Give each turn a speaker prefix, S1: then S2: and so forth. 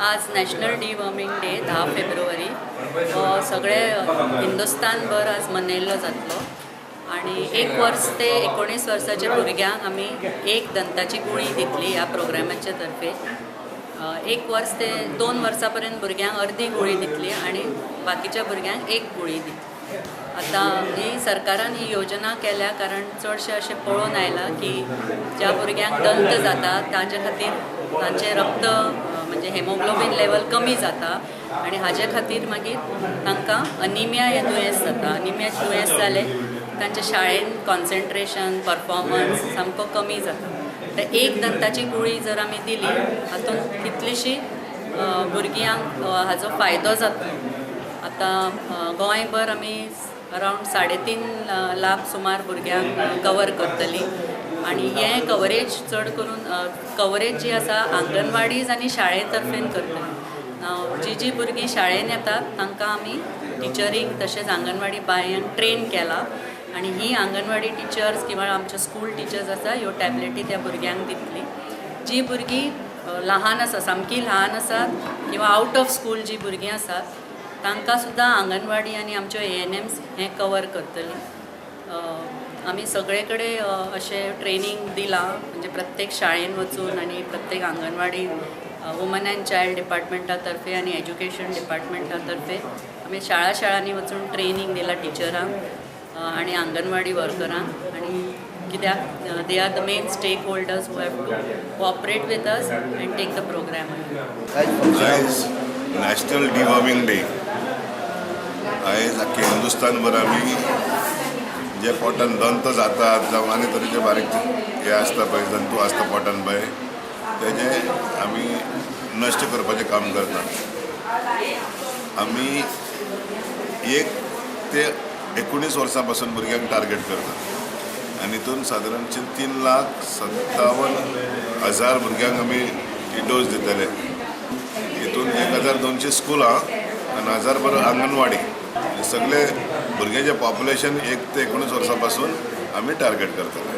S1: आज national deworming day 10 फेब्रुवारी हो सगळे हिंदुस्तानभर आज मनयल्लो जातलो आणि 1 वर्स ते 19 वर्साच्या भुरग्यांक आमी एक दंताची गुळी दितली ह्या प्रोग्रामाच्या तर्फे. 1 वर्स ते 2 वर्सां पर्यंत भुरग्यांक अर्दी गुळी दितली आणि बाकीच्या भुरग्यांक एक गुळी दितली. आतां ही सरकारान ही योजना केल्या, कारण चडशें अशें पळोवन आयलां की ज्या भुरग्यांक दंत जाता ताजे खातीर तांचें रक्त म्हणजे हेमोग्लोबीन लेवल कमी जाता आनी हाजे खातीर मागीर तांकां अनिमिया हें दुयेंस जाता. अनिमिया दुयेंस जालें, तांच्या शाळेन कॉन्सन्ट्रेशन, परफॉर्मन्स सामको कमी जाता. तर एक दंताची गुळी जर आमी दिली, हातूंत कितलीशी भुरग्यांक हाजो फायदो जातलो. आतां गोंयभर आमी अरावंड 3.5 लाख सुमार भुरग्यांक कवर करतली आनी हें कवरेज चड करून कवरेज जी आसा आंगणवाडीज आनी शाळे तर्फेन करतली. जी जी भुरगीं शाळेन येतात तांकां आमी टिचरींक तशेंच आंगणवाडी बायांक ट्रेन केला आनी ही आंगणवाडी टिचर्स किंवा आमच्यो स्कूल टिचर्स आसा, ह्यो टॅबलेटी त्या भुरग्यांक दितली. जी भुरगीं लहान आसा, सामकी ल्हान आसात किंवा आवट ऑफ स्कूल जी भुरगीं आसात, तांकां सुद्दां आंगणवाडी आनी आमच्यो एएनएम्स हें कवर करतली. आमी सगळे कडेन अशें ट्रेनींग दिलां, म्हणजे प्रत्येक शाळेन वचून आनी प्रत्येक आंगणवाडी, वुमन अँड चायल्ड डिपार्टमेंटा तर्फे आनी एज्युकेशन डिपार्टमेंटा तर्फे आमी शाळा शाळांनी वचून ट्रेनींग दिलां टिचरांक आनी आंगणवाडी वर्करांक. आनी कित्याक they are the main stakeholders who have to cooperate with us and take the program.
S2: आयज नॅशनल डिवॉर्मिंग डे. आयज आख्खे हिंदुस्तानभर आमी जे पोटान दंत जातात जावं आनी तरेचे बारीक हे आसता पळय, जंतू आसता पोटान पळय, तेजे आमी नश्ट करपाचें काम करता. आमी 1 ते 19 वर्सां पासून भुरग्यांक टार्गेट करता आनी हितून सादारणशे 3,57,000 भुरग्यांक आमी ही डोस दितले. हितून 1200 स्कुलां आनी हजारभर आंगणवाडी, सगळे भुरग्यांचें पॉप्युलेशन 1 ते 19 वर्सां पासून आमी टार्गेट करतले.